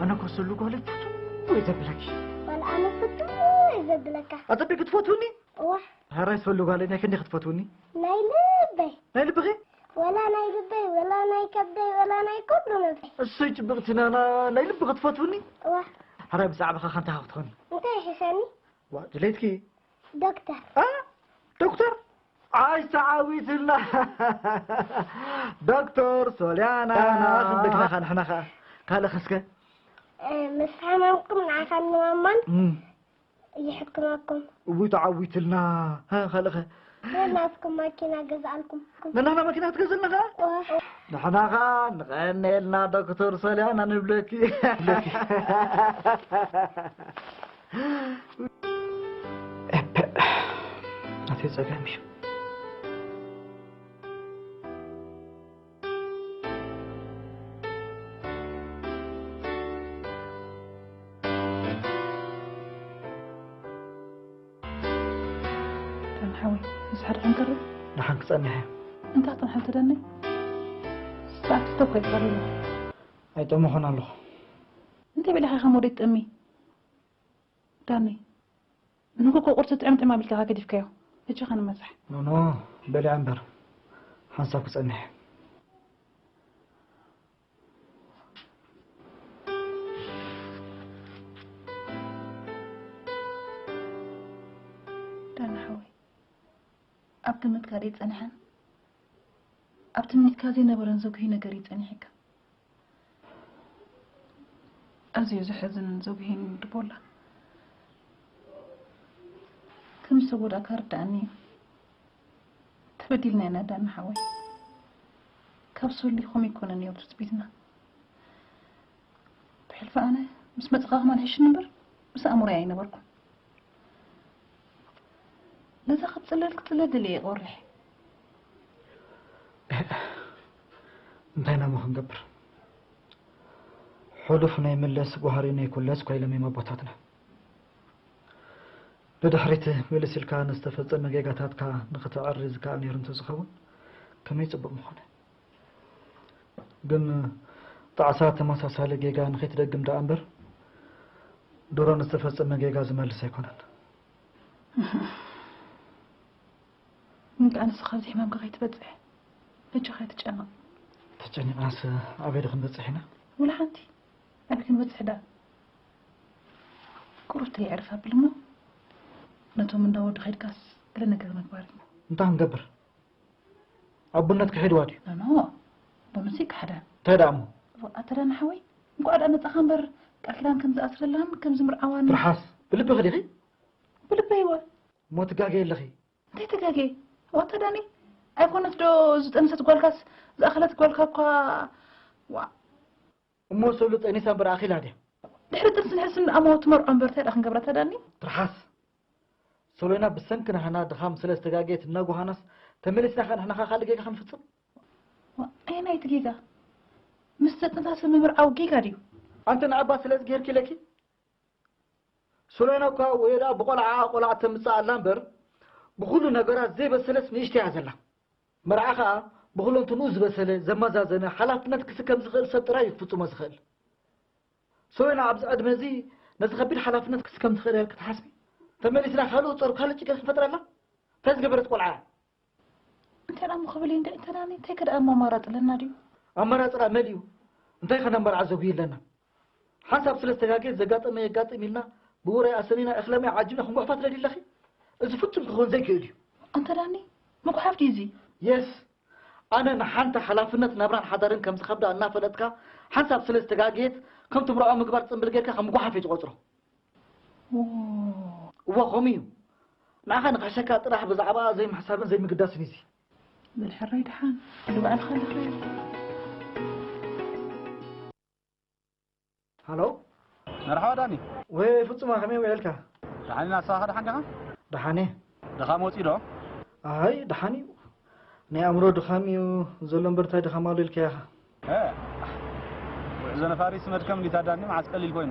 ኣነ እኮ ሰሉ ጓለይ ፍትው እየ ዘብለኪ። ዋላ ኣነ ፍትው እየ ዘብለካ። ኣጸቢቕ ክትፈትውኒ? እዋ። ሕራይ ሰሉ ጓለይ ናይ ክንደይ ክትፈትውኒ? ናይ ልበይ። ናይ ልብኺ? ወላ ናይ ልበይ፣ ወላ ናይ ከብደይ፣ ወላ ናይ ኩሉ ነብሰይ። እሰይ ጽብቕቲ ናና፣ ናይ ልብኺ ትፈትውኒ? እዋ። ሕራይ ብዛዕባኻ ከንታ ክትኾኒ? እንታይ ይሕሸኒ? ዋ፣ ድሌትኪ? ዶክተር። እ? ዶክተር? ኣይ ተዓዊትና። ዶክተር ሶልያና። ኣና ክንደግና ኻን ሕና ኸ ካልእ ኸስከ? እ፣ ምስ ሓመምኩም ንዓኻን ንማማን እም። ይሕክመኩም። እውይ ተዓዊትልና። ሀ፣ ካልእ ኸ? ንናትኩም ማኪና ገዝኣልኩም። ንናና መኪና ትገዝእልና ኸ? እዋ። ንሕና ኸ ንቐንየልና ዶክተር ሶልያና ንብለኪ። ኤፐ፣ ናተይ ጸገም እዩ። ዳን ሓወይ፣ ምስ ሓደ ክንቀርብ? ደሓን ክጸንሕ እየ። እንታይ ክትጠምሕ ተደኒ? ሰዓት ክልተ እኮ እዩ ቀሪቡ። ኣይጠመኹን ኣለኹ። እንታይ በሊኻ ኢኻ ሞዴት ጠሚ? ዳኒ፣ ንጎጎ ቁርሲ ጥዕም ጥዕም ኣቢልካ ገዲፍካዮ። ሕጂ ኸ ንመሳሕ። ኖኖ፣ በሊዐ እምበር። ሓንሳብ ክጸንሕ። ዳኒ ሓወይ፣ ኣብ ግምትካ ደይ ጸንሐን? ኣብ ትምኒትካ ዘይነበረን ዘጉሂ ነገር እዩ ጸኒሕካ። ኣዝዩ ዘሕዝንን ዘጉሂን ድቦላ። ከም ዝተጎዳእካ ርድኣኒ እዩ። ተበዲልና ኢና ዳኒ ሓወይ። ካብ ሶሊ ከምኡ ኣይኮነን ነይሩ ትጽቢትና። ብሕልፊ ኣነ ምስ መጻኻ ከማን ሕሽኒ እምበር ምስ ኣእምሮይ ኣይነበርኩን። ነዛ ክትጽለል ክትጽለል ደልየ እየ ቆሪሐ። እንታይ ኢና እሞ ክንገብር? ሕሉፍ ናይ ምለስ ጓህሪ ናይ ኩለስ እኳ ኢሎም እዮም ኣቦታትና። ንድሕሪት ምልስ ኢልካ ንዝተፈጸመ ጌጋታትካ ንኽተዕሪ ዝከኣል ነይሩ እንተዝኸውን ከመይ ጽቡቕ ምኾነ። ግን ጣዕሳ ተመሳሳሊ ጌጋ ንኸይትደግም ደኣ እምበር ድሮ ንዝተፈጸመ ጌጋ ዝመልስ ኣይኮነን። እንቃ ንስኻ ኣብዚ ሕማምካ ከይትበጽሕ በጃኻ ኣይትጨነቕ። ተጨኒቕናስ ኣበይ ዶ ክንበጽሕ ኢና? ወላ ሓንቲ። ኣበይ ክንበጽሕ ደኣ? ቁሩብ ተየዕርፍ ኣብል እሞ ነቶም እንዳ ወዲ ከይድካስ ገለ ነገር ምግባር እዩ። እንታይ ክንገብር? ኣቦነት ክሒድዋ ድዩ? ኖኖ፣ ኣቦነትሲ ይክሓዳ። እንታይ ደኣ እሞ? ኣታ ዳኒ ሓወይ፣ እንኳዕ ደኣ መጻኻ እምበር ቃል ኪዳን ከም ዝኣስረላን ከም ዝምርዓዋን። ትርሓስ፣ ብልብኺ ዲኺ? ብልበይ እወ። እሞ ትጋገ ኣለኺ። እንታይ ተጋጌ? ዋታ ዳኒ፣ ኣይኮነት ዶ ዝጠንሰት ጓልካስ ዝኣኸለት ጓልካ እኳ። ዋ። እሞ ሰሉ ጠኒሳ እምበር ኣኺላ ድያ? ድሕሪ ጥንሲ ንሕስን ኣሞ ትመርዖ እምበር እንታይ ደኣ ክንገብራ እታ ዳኒ? ትርሓስ። ሶሎና ብሰንኪ ናህና ድኻም ስለ ዝተጋገየት እናጓሃናስ ተመሊስና ኸ ንሕና ኸ ካልእ ጌጋ ክንፍጽም? ዋ፣ ኣየናይቲ ጌጋ? ምስ ዘጠንሳሲ ምምርዓው ጌጋ ድዩ? ኣንቲ ንኣባ ስለ ዝገርኪ ኢለኪ? ሶሎና እኳ ወየዳ ብቆልዓ ቆልዓ ተምጽእ ኣላ እምበር ብኹሉ ነገራት ዘይበሰለስ ንእሽተይ እያ ዘላ። መርዓ ኸኣ ብኹለንትንኡ ዝበሰለ፣ ዘመዛዘነ፣ ሓላፍነት ክስከም ዝኽእል ሰብ ጥራይ እዩ ክፍጽሞ ዝኽእል። ሶሎና ኣብዚ ዕድመ እዚ ነዚ ከቢድ ሓላፍነት ክስከም ትኽእል እያ ኢልኪ ትሓስቢ? ተመሊስና ካልእ ጾር፣ ካልእ ጭንቀት ክንፈጥረላ? እንታይ ዝገበረት ቆልዓ እያ? እንታይ ደኣ እሞ ክብል እዩ እንደ እንተ ዳኒ፣ እንታይ ከ ደኣ እሞ ኣማራጺ ኣለና ድዩ? ኣማራጺ ደኣ መሊኡ። እንታይ ከ ናብ መርዓ ዘጉዩ ኣለና? ሓንሳብ ስለ ዝተጋገየት ዘጋጠመ የጋጥም ኢልና ብውራይ ኣሰኒና እኽለ ማይ ዓጂብና ክንጉሕፋ ትደልዪ ኣለኺ? እዚ ፍጹም ክኸውን ዘይክእል እዩ። ኣንታ ዳኒ፣ ምጉሓፍ ድዩ እዚ? የስ፣ ኣነ ንሓንቲ ሓላፍነት ናብራን ሓዳርን ከም ዝኸብዳ እናፈለጥካ ሓንሳብ ስለ ዝተጋገየት ከም ትምርዖ ምግባር ጽምብል ጌርካ ከም ምጉሓፍ እየ ዝቖጽሮ። ዎ። እወ፣ ከምኡ እዩ። ንዓኻ ንኽሕሸካ ጥራሕ ብዛዕባኣ ዘይምሕሳብን ዘይምግዳስን እዩ እዚ። በል ሕራይ ደሓን፣ ወዲ ባዕልኻ ኣለኻዮ። ሃሎ። መርሓባ ዳኒ። ወይ ፍጹማ፣ ከመይ ውዒልካ? ደሓን ኢና፣ ንስኻ ደሓን ዲኻ? ደሓን እየ። ድኻም ወጺኡ ዶ? ኣይ፣ ደሓን እዩ። ናይ ኣእምሮ ድኻም እዩ ዘሎ እምበር እንታይ ድኻም ኣሎ ኢልካዮ ኢኻ? እ፣ ጉዕዞ ነፋሪት መድከም እንዲታ ዳኒ፣ መዓስ ቀሊል ኮይኑ?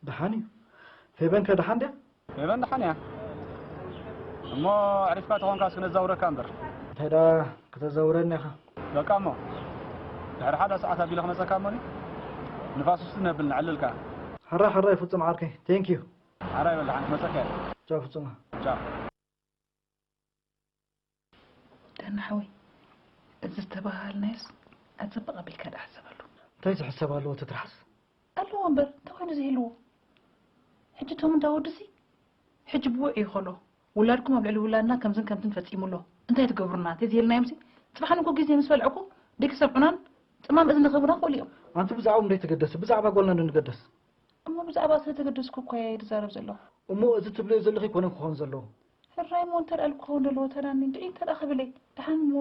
ደሓን እዩ። ፌበን ከ ደሓን ድያ? ፌበን ደሓን እያ። እሞ ኣዕሪፍካ ተኾንካ እስኪ ነዛውረካ እምበር። እንታይ ደኣ ከተዛውረኒ ኢኻ? በቃ እሞ ድሕሪ ሓደ ሰዓት ኣቢለ ክመጸካ እሞኒ ንፋስ ውስድ ነብል ነዕልልካ። ሕራይ ሕራይ ፍጹም ዓርከይ፣ thank you። ሓራይ በል፣ ሓንቲ መጸከ። ቻው ፍጹም። ቻው። ደና ሓወይ፣ እዚ ዝተባሃልናዮስ ኣጸብቕ ኣቢልካ ደኣ ሕሰበሉ። እንታይ ዝሕሰብ ኣለዎ እቲ ትርሓስ? ኣለዎ እምበር እንታይ ኮይኑ ዘይህልዎ? ሕጂ እቶም እንዳ ወድሲ ሕጂ ብውዕ እዩ ከሎ ውላድኩም ኣብ ልዕሊ ውላድና ከምዝን ከምትን ፈጺሙ ኣሎ። እንታይ ትገብሩና? ተዝህልናዮምሲ ጽባሕ ንጎ ግዜ ምስ በልዕኩ ደቂ ሰብ ዑናን ጽማም እዝኒ ክህቡና ክእሉ እዮም። ኣንቲ ብዛዕባኦም ደይትገደሲ፣ ብዛዕባ ጓልና ንገደስ። እሞ ብዛዕባ ስለተገደስኩ እኮ እየ ዝዛረብ ዘለኹ። እሞ እዚ ትብልዮ ዘለኺ ኣይኮነን ክኾን ዘለዎ። ሕራይ እሞ እንተ ደኣ ክኸውን ዘለዎ ተዳኒ እንድዒ እንተ ደኣ ክብል እየ። ደሓን እሞ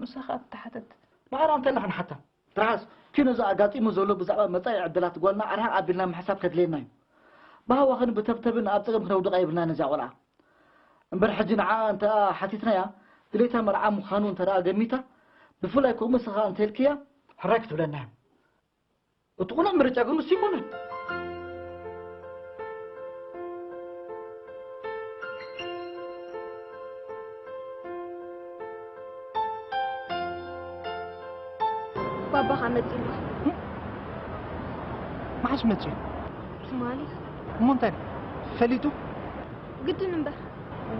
ንሳ ኸኣ ትተሓተት። ንዓና እንታይ ኢና ክንሓታ? ትርሓስ፣ እቲ ነዚ ኣጋጢሙ ዘሎ ብዛዕባ መጻኢ ዕድላት ጓልና ኣርሓቕ ኣቢልና ምሕሳብ ከድልየና እዩ። ብሃዋኽን ብተብተብን ኣብ ጸገም ክነውድቓ የብልና ነዚኣ ቆልዓ። እምበር ሕጂ ንዓ እንተ ሓቲትናያ ድሌታ መርዓ ምዃኑ እንተ ደኣ ገሚታ፣ ብፍላይ ከምኡ ንስኻ እንተ ኢልክያ፣ ሕራይ ክትብለና እያ። እቲ ቁኑዕ ምርጫ ግን ንሱ ይኮነን። ባባኻ መጺኡ ኣሎ። መዓስ መጺኡ? ትማሊ። እሞ እንታይ ፈሊጡ? ግድን እምበር።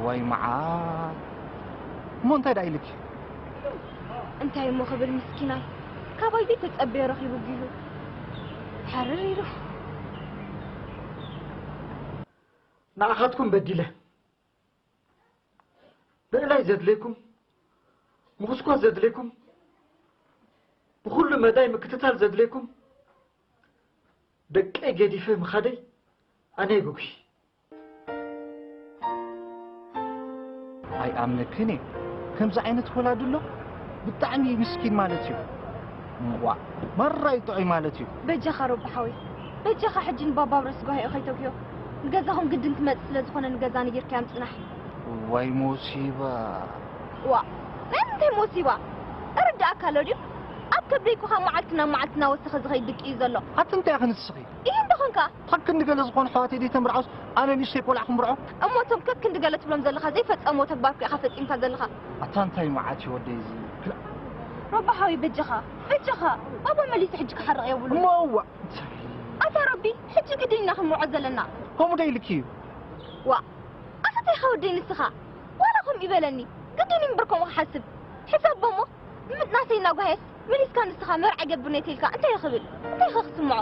ወይ መዓት። እሞ እንታይ ደኣ ኢልኪ? እንታይ እሞ ክብል ምስኪናይ፣ ካባይ ዘይተጸበዮ ረኺቡ ጊሉ። ሓርር ኢሉ። ንዓኻትኩም በዲለ። ምእላይ ዘድልየኩም፣ ምኹስኳስ ዘድልየኩም፣ ብኹሉ መዳይ ምክትታል ዘድልየኩም፣ ደቀይ ገዲፈ ምኻደይ ኣነ የጉጉይ። ኣይኣምነክን እየ። ከምዚ ዓይነት ወላዲ ኣሎ? ብጣዕሚ ምስኪን ማለት እዩ። ዋ፣ ማራ እዩ ጥዑይ ማለት እዩ። በጃኻ ሮቢ ሓወይ፣ በጃኻ ሕጂ ንባባ ኣብ ረስጓሂኡ ከይተጉዮ። ንገዛኹም ግድን ትመጽእ ስለ ዝኾነ ንገዛ ንጊርካዮም ጽናሕ። ዋይ ሞሲባ። ዋ፣ ናይ ምንታይ ሞሲባ? እርዳእካ ኣሎ ድዩ? ኣብ ከብደይ እኮ ካብ መዓልቲ ናብ መዓልቲ እናወሰኸ ዝኸይድ ድቂ እዩ ዘሎ። ኣቲ እንታይ ኢኺ ንስኺ? ይህን ደኾንካ? ካብ ክንዲ ገለ ዝኾኑ ኣሕዋተይ ዘይተምርዓውስ ኣነ ንእሽተይ ቆልዓ ክምርዖ? እሞ እቶም ከክንዲ ገለ ትብሎም ዘለኻ ዘይፈጸምዎ ተግባር እኮ ኢኻ ፈጺምካ ዘለኻ። ኣታ እንታይ መዓት እዩ ወደይ እዚ? ክላ- ሮቢ ሓወይ በጃኻ፣ በጃኻ፣ ባባ መሊሱ ሕጂ ክሓርቕ የብሉን። እሞ እዋ፣ እንታይ? ኣታ ሮቢ፣ ሕጂ ግድን ኢና ክንምርዖ ዘለና። ከምኡ ዶ ኢልኪ እዩ? ዋእ፣ ኣታ እንታይ ኢኻ ወደይ ንስኻ? ዋላ ከምኡ ይበለኒ፣ ግድን እዩ እምበር ከምኡ ክሓስብ። ሕሰቦ እሞ፣ ምጥናሰይ እናጓየስ፣ መሊስካ ንስኻ መርዓ ይገብር እየ ተይልካ እንታይ እዩ ክብል? እንታይ ኢኻ ክስምዖ?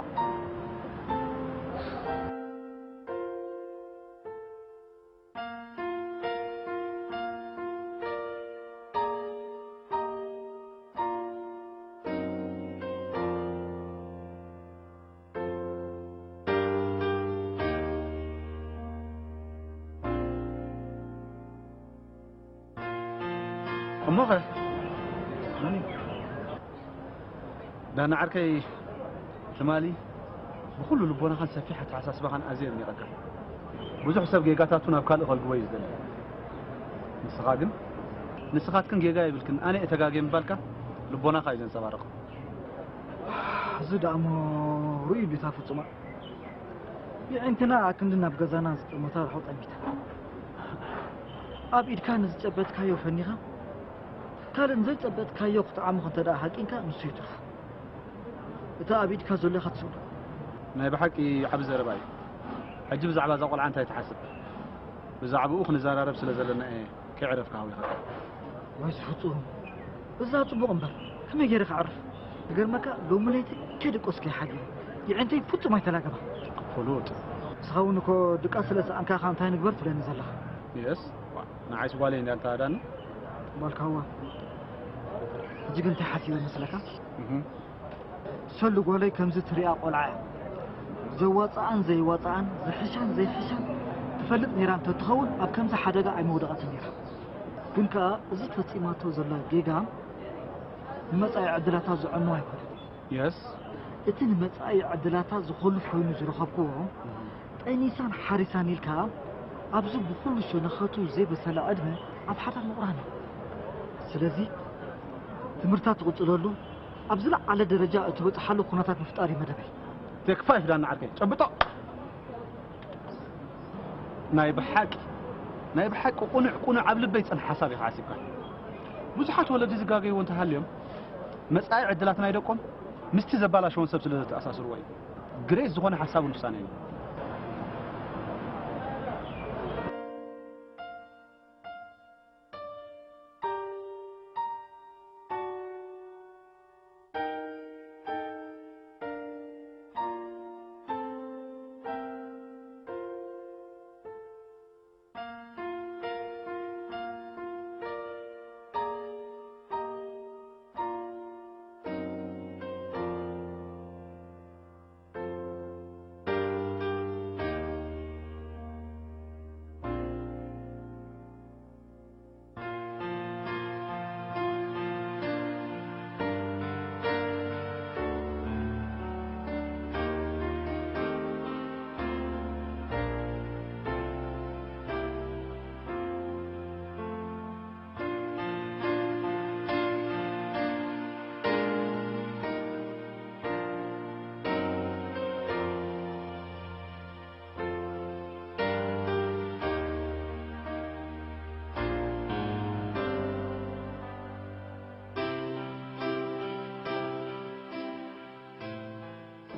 እሞኸ መን እዩ? ዳና ዓርከይ፣ ትማሊ ብኹሉ ልቦናኻን ሰፊሕ ኣተሓሳስባኻን ኣዝየ የድኒቐካ። ብዙሕ ሰብ ጌጋታቱ ናብ ካልእ ከልግቦ እዩ ዝደሊ። ንስኻ ግን፣ ንስኻትክን ጌጋ የብልክን፣ ኣነ እየ ተጋግየ ምባልካ ልቦናኻ እዩ ዘንጸባርቕ። እዚ ደኣ እሞ ርኡይ ቢታ ፍጹማ። የዒንትና ኣክንዲ ናብ ገዛና ዝጠመታ ርሑቕ ጠሚታ። ኣብ ኢድካ ንዝጨበጥካዮ ፈኒኻ፣ ካልእ ንዘይጨበጥካዮ ክትዓሙኽ እንተ ደኣ ሃቂንካ፣ ንሱ ይትርፉ። እቲ ኣብ ኢድካ ዘሎ ኢኻ ትስእኖ። ናይ ብሓቂ ዓቢ ዘረባ እዩ። ሕጂ ብዛዕባ እዛ ቆልዓ እንታይ ትሓስብ? ብዛዕባኡ ክንዘራረብ ስለ ዘለና እየ ከይዕረፍካ ሃዊኸካ። ወይ ፍጹም፣ እዛ ጽቡቕ እምበር፣ ከመይ ገይረ ክዓርፍ? ክገርመካ፣ ሎሚ ለይቲ ከይደቀስኩ እየ ሓዲረ። የዒንተይ ፍጹም ኣይተላገባን። ፍሉጥ። ንስኻ እውን እኮ ድቃስ ስለ ዝሰኣንካ፣ ከኣ እንታይ ንግበር ትብለኒ ዘለኻ? የስ፣ ዋ፣ ንዓይስ ጓለይ እንድያ እንተሃዳኒ። በልካ እዋ። ሕጂ ግን እንታይ ሓሲበ መስለካ? እህ። ሰሉ ጓለይ ከምዚ ትሪኣ ቆልዓ እያ። ዘዋፅኣን ዘይዋፅኣን፣ ዝሕሻን ዘይሕሻን ትፈልጥ ነይራ እንተትኸውን ኣብ ከምዚ ሓደጋ ኣይምወደቐትን ነይራ። ግን ከኣ እዚ ፈፂማቶ ዘላ ጌጋ ንመጻኢ ዕድላታ ዘዕኑ ኣይኮነን። የስ። እቲ ንመጻኢ ዕድላታ ዝኾልፍ ኮይኑ ዝረኸብክዎ፣ ጠኒሳን ሓሪሳን ኢልካ ኣብዚ ብኹሉ ሸነኻቱ ዘይበሰለ ዕድመ ኣብ ሓዳር ምቑራን እዩ። ስለዚ ትምህርታ ትቕጽለሉ፣ ኣብ ዝለዓለ ደረጃ እትበጽሓሉ ኩነታት ምፍጣር እዩ መደበይ። ቴክ ፋይፍ ዳና ዓርከይ፣ ጨብጦ። ናይ ብሓቂ፣ ናይ ብሓቂ ቁኑዕ፣ ቁኑዕ ኣብ ልበይ ዝጸንሐ ሓሳብ ኢኻ ሓሲብካ። ብዙሓት ወለዲ ዝጋገይዎ እንተሃልዮም፣ መጻኢ ዕድላት ናይ ደቆም ምስቲ ዘባላሸዎን ሰብ ስለ ዘተኣሳስርዎ እዩ። ግሬስ ዝኾነ ሓሳብን ውሳኔን እዩ።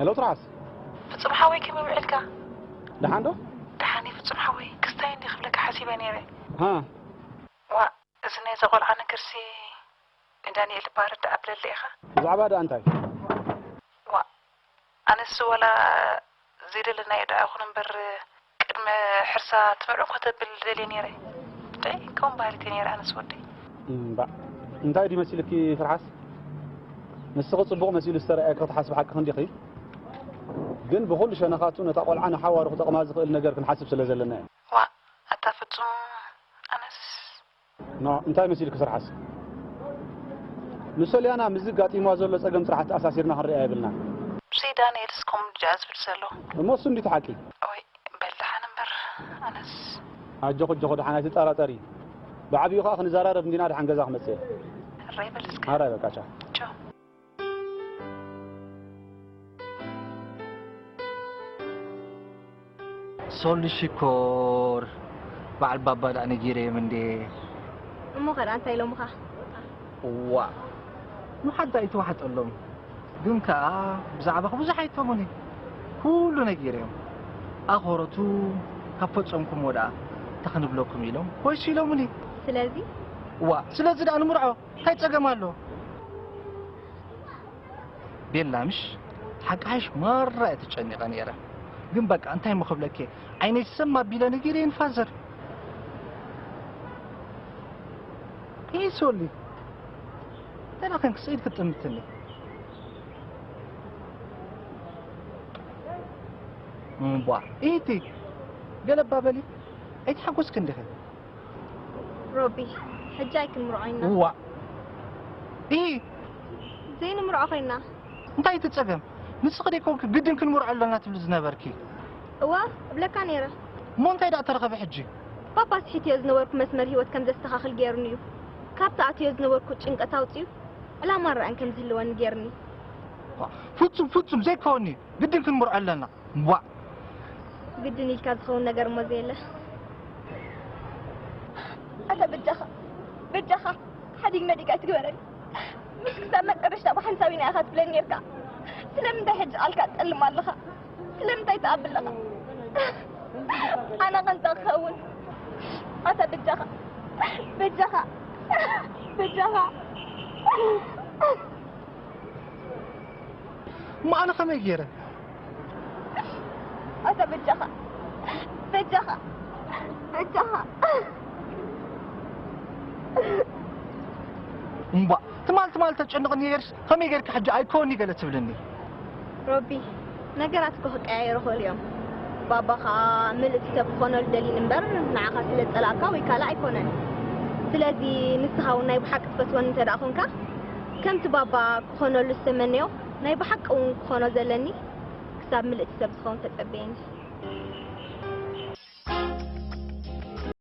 ሄሎ ትርዓስ። ፍጹም ሓወይ፣ ከመይ ውዒልካ? ደሓን ዶ? ደሓን እየ ፍጹም ሓወይ። ክስታይ እንዲ ክብለካ ሓሲበ ነይረ። ሃ? ዋእ፣ እዚ ናይዛ ቆልዓ ነገርሲ ንዳንኤል እባ ኣረድእ ኣብለለ ኢኻ። ብዛዕባ ደኣ እንታይ? ዋእ፣ ኣነስ ወላ ዘይደለናዮ ደኣ ይኹን እምበር፣ ቅድመ ሕርሳ ትምዕኦም ከተብል ደልየ ነይረ። ጥዑይ ከም ባህሪት እየ ነይረ ኣነስ ወደይ። እምባእ፣ እንታይ ድዩ መሲልኪ ትርሓስ? ንስኺ ጽቡቕ መሲሉ ዝተረኣየኪ ክትሓስቢ ሓቅኺ እንዲኺ። ግን ብኹሉ ሸነኻቱ ነታ ቆልዓ ንሓዋሩ ክጠቕማ ዝኽእል ነገር ክንሓስብ ስለ ዘለና እዩ። ዋእ፣ ኣታ ፍጹም፣ ኣነስ ኖ፣ እንታይ መሲልኪ ትርሓስ? ንሶልያና ምስዚ ጋጢምዋ ዘሎ ጸገም ጥራሕ ተኣሳሲርና ክንሪኣ የብልናን። ብዘይ ዳንኤልስ ከምኡ ድኣ ዝብል ዘሎ? እሞ እሱ እንዲቲ ሓቂ። ኦይ፣ በል ደሓን እምበር፣ ኣነስ ኣጆኺ፣ ኣጆኺ፣ ደሓን ኣይትጠራጠሪ። ብዓቢኡ ኸኣ ክንዘራረብ እንዲና፣ ደሓን ገዛ ክመጽእ እየ። ሕራይ በል እስከ። ሕራይ በቃ፣ ቻው። ቻው። ሶሊ ሽኮር፣ በዓል ባባ ደኣ ነጊረዮም እንዴ? እሞ ኸ ደኣ እንታይ ኢሎምኻ? እዋ፣ ንሓንቲ ኣይተዋሕጠሎም። ግን ከኣ ብዛዕባኺ ብዙሕ ኣይተሙኒ። ኩሉ ነጊረዮም። ኣኽብሮቱ ካብ ፈጸምኩምዎ ደኣ እንታይ ክንብለኩም ኢሎም ኮይሱ ኢሎምኒ። ስለዚ? እዋ፣ ስለዚ ደኣ ንምርዖ እንታይ ጸገም ኣሎ? ቤላ፣ ምሽ ሓቂ ሓይሽ ማራ እየ ተጨኒቐ ነይረ። ግን በቃ እንታይ እሞ ክብለኪ፣ ዓይነይ ሰም ኣቢለ ነጊረ ንፋዘር። ይህ ሶሊ፣ ተላኸን ክስኢድ ክትጥምትኒ። እምቧ፣ ኢቲ፣ ገለባ በሊ፣ ኣይተሓጎስኪ እንዲኺ። ሮቢ፣ ሕጂ ኣይክንምርዖ ኢና። እዋ። ኢ ዘይንምርዖ ኮይና። እንታይ እቲ ጸገም? ንስኺ ደይኮንኪ ግድን ክንምርዖ ኣለና ትብሊ ዝነበርኪ? እዋ፣ እብለካ ነይረ። እሞ እንታይ ደኣ ተረኸበ ሕጂ? ባባ ስሒተዮ ዝነበርኩ መስመር ህይወት ከም ዘስተኻኽል ገይሩኒ እዩ። ካብቲ ኣትዮ ዝነበርኩ ጭንቀት ኣውጺኡ ዕላማ ራእን ከም ዝህልወኒ ገይሩኒ። ዋ፣ ፍጹም፣ ፍጹም ዘይከወኒ። ግድን ክንምርዖ ኣለና። ዋእ! ግድን ኢልካ ዝኸውን ነገር እሞ ዘየለ። ኣታ በጃኻ፣ በጃኻ፣ ሓዲግ መዲግ ኣይትግበረኒ። ምስ ክሳብ መጨረሽታ ብሓንሳብ ኢና ኢኻ ትብለኒ ኔርካ። ስለምንታይ ሕጂ ቃልካ ትጠልም ኣለኻ? ስለምንታይ ትኣቢ ኣለኻ? ኣነ ኸ እንታይ ክኸውን? ኣታ በጃኻ፣ በጃኻ፣ በጃኻ። እሞ ኣነ ከመይ ገይረ? ኣታ በጃኻ፣ በጃኻ፣ በጃኻ። እምቧእ፣ ትማል ትማል ተጨንቕኒ ነይርስ፣ ከመይ ጌርካ ሕጂ ኣይኮኒ ገለ ትብልኒ? ሮቢ፣ ነገራት እኮ ክቀያየሩ ይኽእሉ እዮም። ባባ ኸኣ ምልእቲ ሰብ ክኾነሉ ደልዩኒ እምበር፣ ንዓኻ ስለ ዝጸላእካ ወይ ካልእ ኣይኮነን። ስለዚ ንስኻ እውን ናይ ብሓቂ ትፈትወኒ እንተ ደኣ ኾንካ፣ ከምቲ ባባ ክኾነሉ ዝተመነዮ፣ ናይ ብሓቂ እውን ክኾኖ ዘለኒ፣ ክሳብ ምልእቲ ሰብ ዝኸውን ተጸበየኒ።